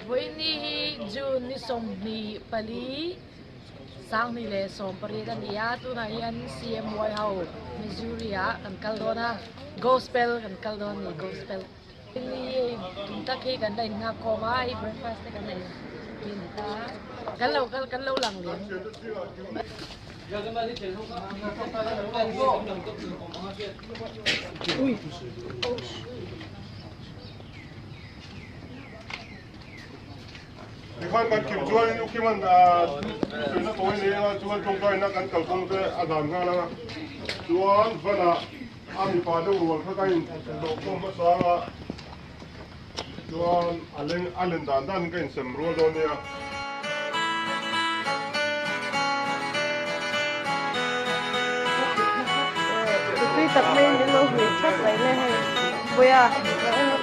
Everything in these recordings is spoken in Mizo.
Vawiini hi June ni 24 2018 a ni a, tunah hian CMY ho Missouri ah kan kal dawn a, Gospel kan kal dawn a ni Gospel. Vawiini hei tum tak hi kan la innghak khawm a, hei breakfast te kan ei hi a ni ta a, kan lo kal kan lo lang liam. Tikhan kan kim chuanin U Kima'n thusawina tawi nei anga chuan tawngtaina kan kalkawng te a dan nghal anga chuan vanah a mipa deuh rual kha ka inhlawhkhawm hmasa anga chuan a leng a len dan danin ka insem rual dawn nia. Tui tak mai in min lo hui thap mai le hei Vawiha lo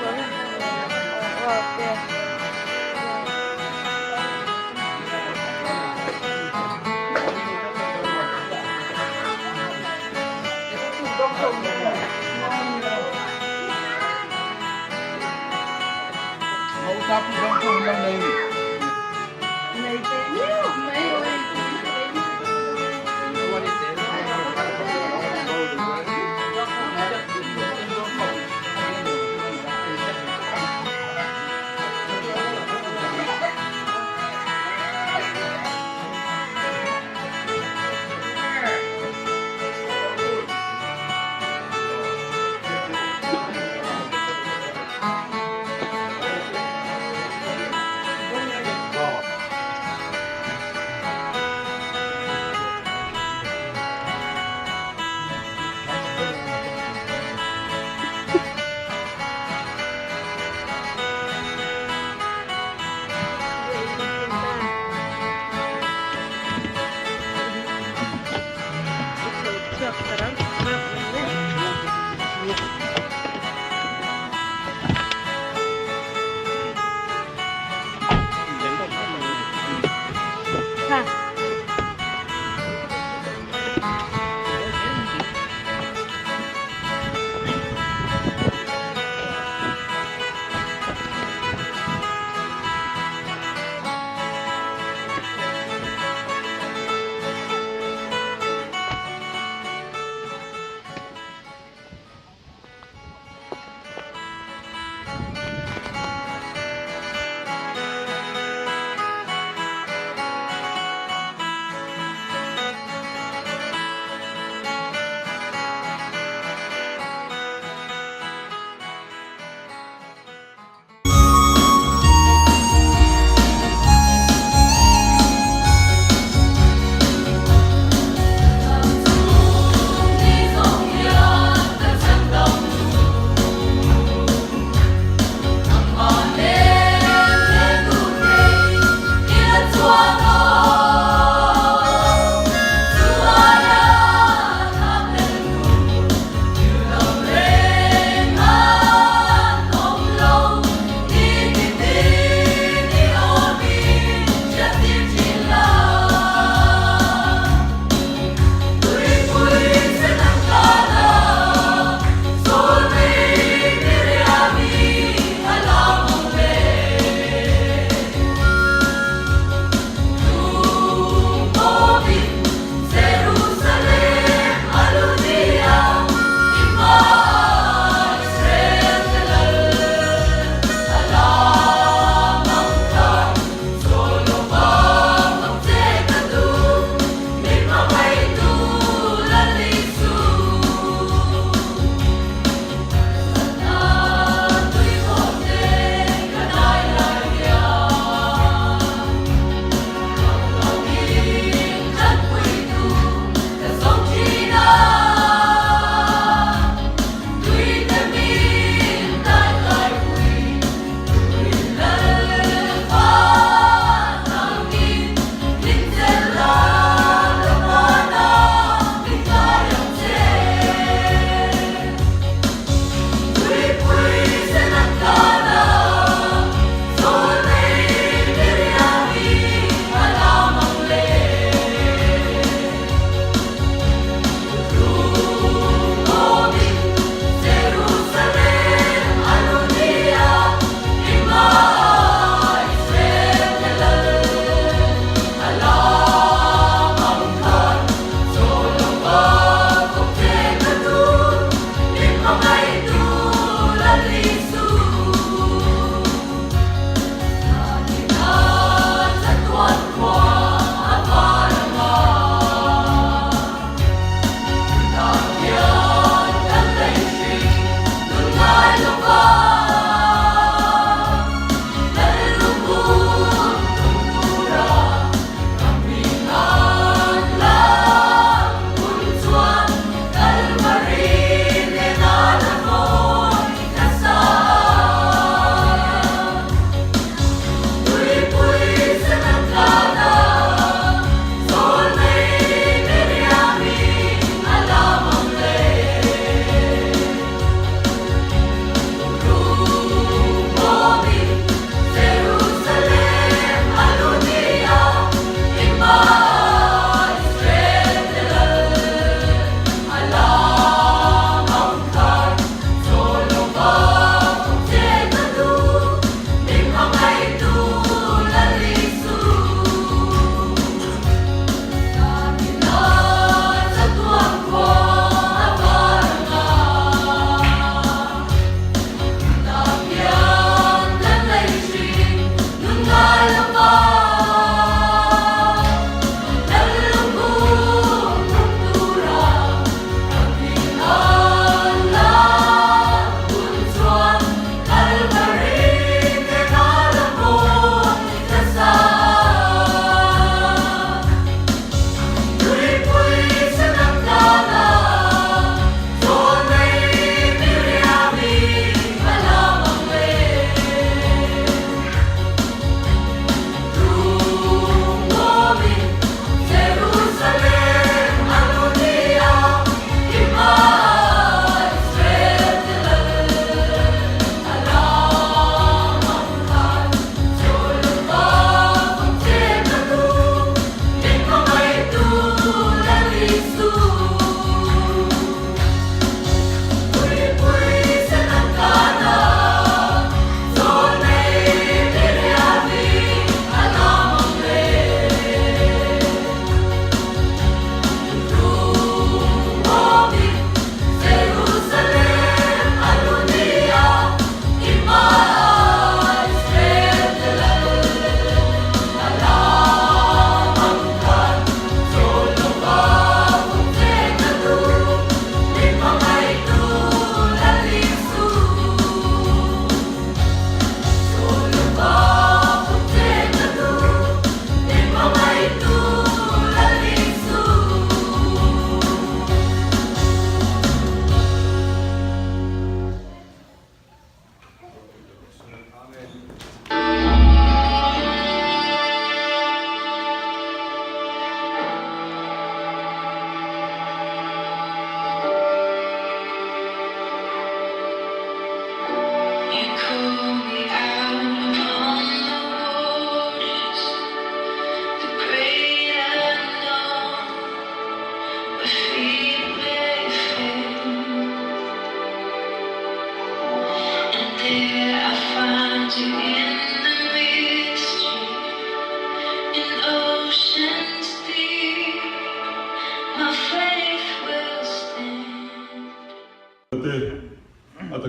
en lawk lo le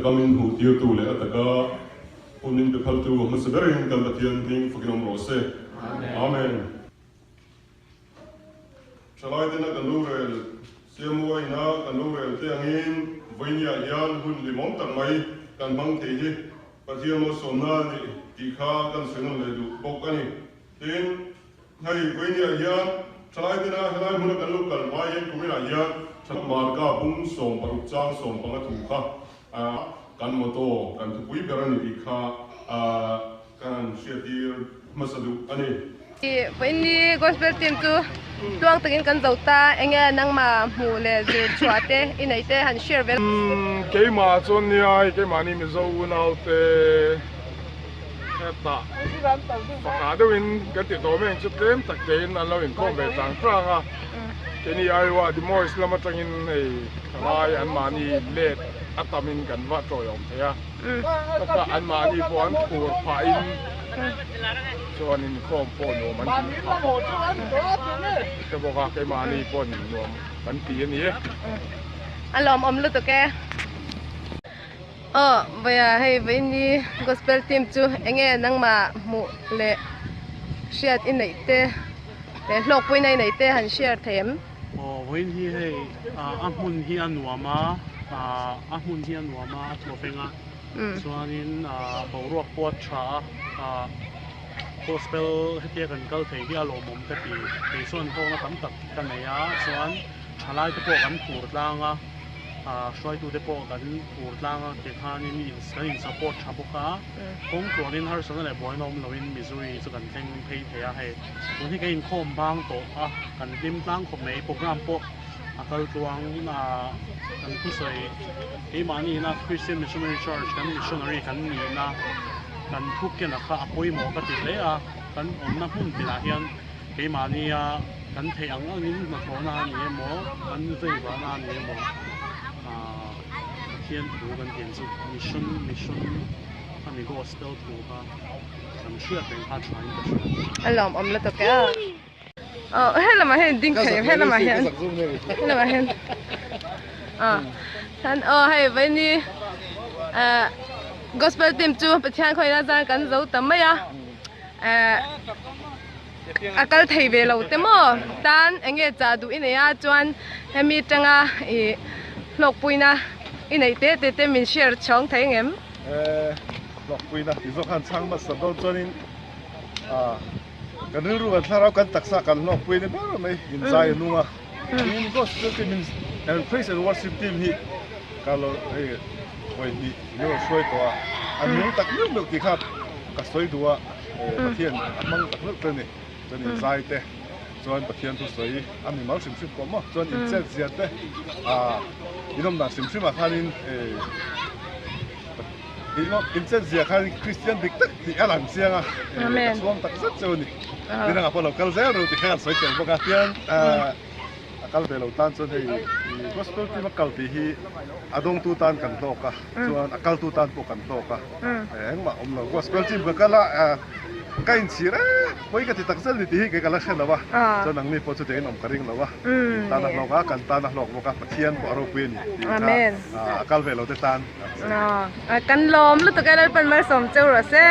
taka min hmuh tirtu leh a taka hun min pe phaltu hmasa berin kan Pathian hming fakin awm rawh se. Amen. Thalai tena kan rorel CMO ina kan rorel te angin vawinia hian hun limawm tak mai kan hmang thei hi Pathian malsawmna a nih tih kha kan sawi nawn leh duh bawk a ni. Tin, hei vawinia hian thalai tena helai hmuna kan lo kal hma hian kuminah hian Marka bung 16 chang 15 thu kha kan motto kan thupui ber a ni tih kha Kan hriattir hmasa duh a ni. Vawiinni Gospel team chu tluang takin kan zo ta, enge nangmah hmuh leh zir chhuah te i nei te han share vel. Keimah chuan nia hei keimahni Mizo unaute hetah pakhat deuhin kan ti tawh mai ang chu tlem tak tein an lo inkhawm ve chang chang a, keini Iowa Des Moines lam atangin hei thalai anmahni let a tamin kan va tawiawm thei a. Taka anmahni pawh an phur phahin chuan inkhawm pawh nuam an tih phah te bawk a, keimahni pawh nuam kan ti a ni e. A lawmawm lutuk e. Aw vawiah hei vawiini gospel team chu enge nangmah hmuh leh hriat i neih te leh hlawkpuina i neih te han share thei em? Aw vawiin hi hei a hmun hi a nuam a, a hmun hi a nuam a, a thaw veng a, chuanin boruak pawh a tha a, gospel hetia kan kal thei hi a lawmawm ka ti, kei chuan nghawngna tam tak ka nei a, chuan thalai te pawh kan phur tlang a, hruaitute pawh kan phur tlang a, tikhanin kan in support tha bawk a, kawng tluanin harsatna leh buaina awm loin Missouri chu kan thleng phei thei a hei. Tun hi ka inkhawm bang tawh a, kan hlim tlang khawp mai. Program pawh a kal tluang a, kan thusawi keimahni ina Christian Missionary Church kan missionary kan nihna kan thu ken a kha a pawimawh ka ti hle a, kan awmna hmun tinah hian keimahnia kan theih ang angin hnathawhna a ni emaw, kan veivahna a ni emaw ah Pathian thu kan tih ang chu mission mission a ni gospel thu kha. Kan hriat reng kha tha in ka hria. A lawm awm lutuk e a. Oh he lamah hian ding thei he lamah hian he lamah hian ah tan aw hei vaini eh gospel team chu Pathian khawina zan kan zo ta mai a eh a kal thei ve lo te maw tan enge chah duh i nei a chuan hemi tanga ih hlawkpuina i neih te te te min share chhawng thei ang em? Eh. Hlawkpuina ti zawk khan chhang hmasa dawn chuanin kan rilru kan thlarau kan taksa kan hlawkpui ni ber mai inzai a nung a tin gospel team in and praise and worship team hi ka lo hei vawi hnih min rawn hruai tawh a a nung tak meuh meuh tih kha ka sawi duh a Pathian a hmang tak meuh ta ni chuan inzai te chuan Pathian thu sawi a mi mal hrim hrim pawh maw chuan inchet zia te inawm dan hrim hrim ah khanin Inchet zia khan Kristian dik tak tih a lang chiang a, ka chhuang tak zet cheu a ni. Tin angah pawh lo kal zel ru tih kha kan sawi tel bawk a, tian a kal ve lo tan chuan hei Gospel team a kal tih hi a dawngtu tan kan hlawk a, chuan a kaltu tan pawh kan hlawk a, engmah awm lo. Gospel team ka kal a, ka inchhir e, pawi ka ti tak zet a ni tih hi kei ka la hre lo a, chuan nangni pawh chutiangin awm ka ring lo a, in tan a hlawk a, kan tan a hlawk bawk a, Pathian pawh a ropui a ni tih kha a kal ve lo te tan. Kan lawm lutuk e Lalpan malsawm cheu rawh se.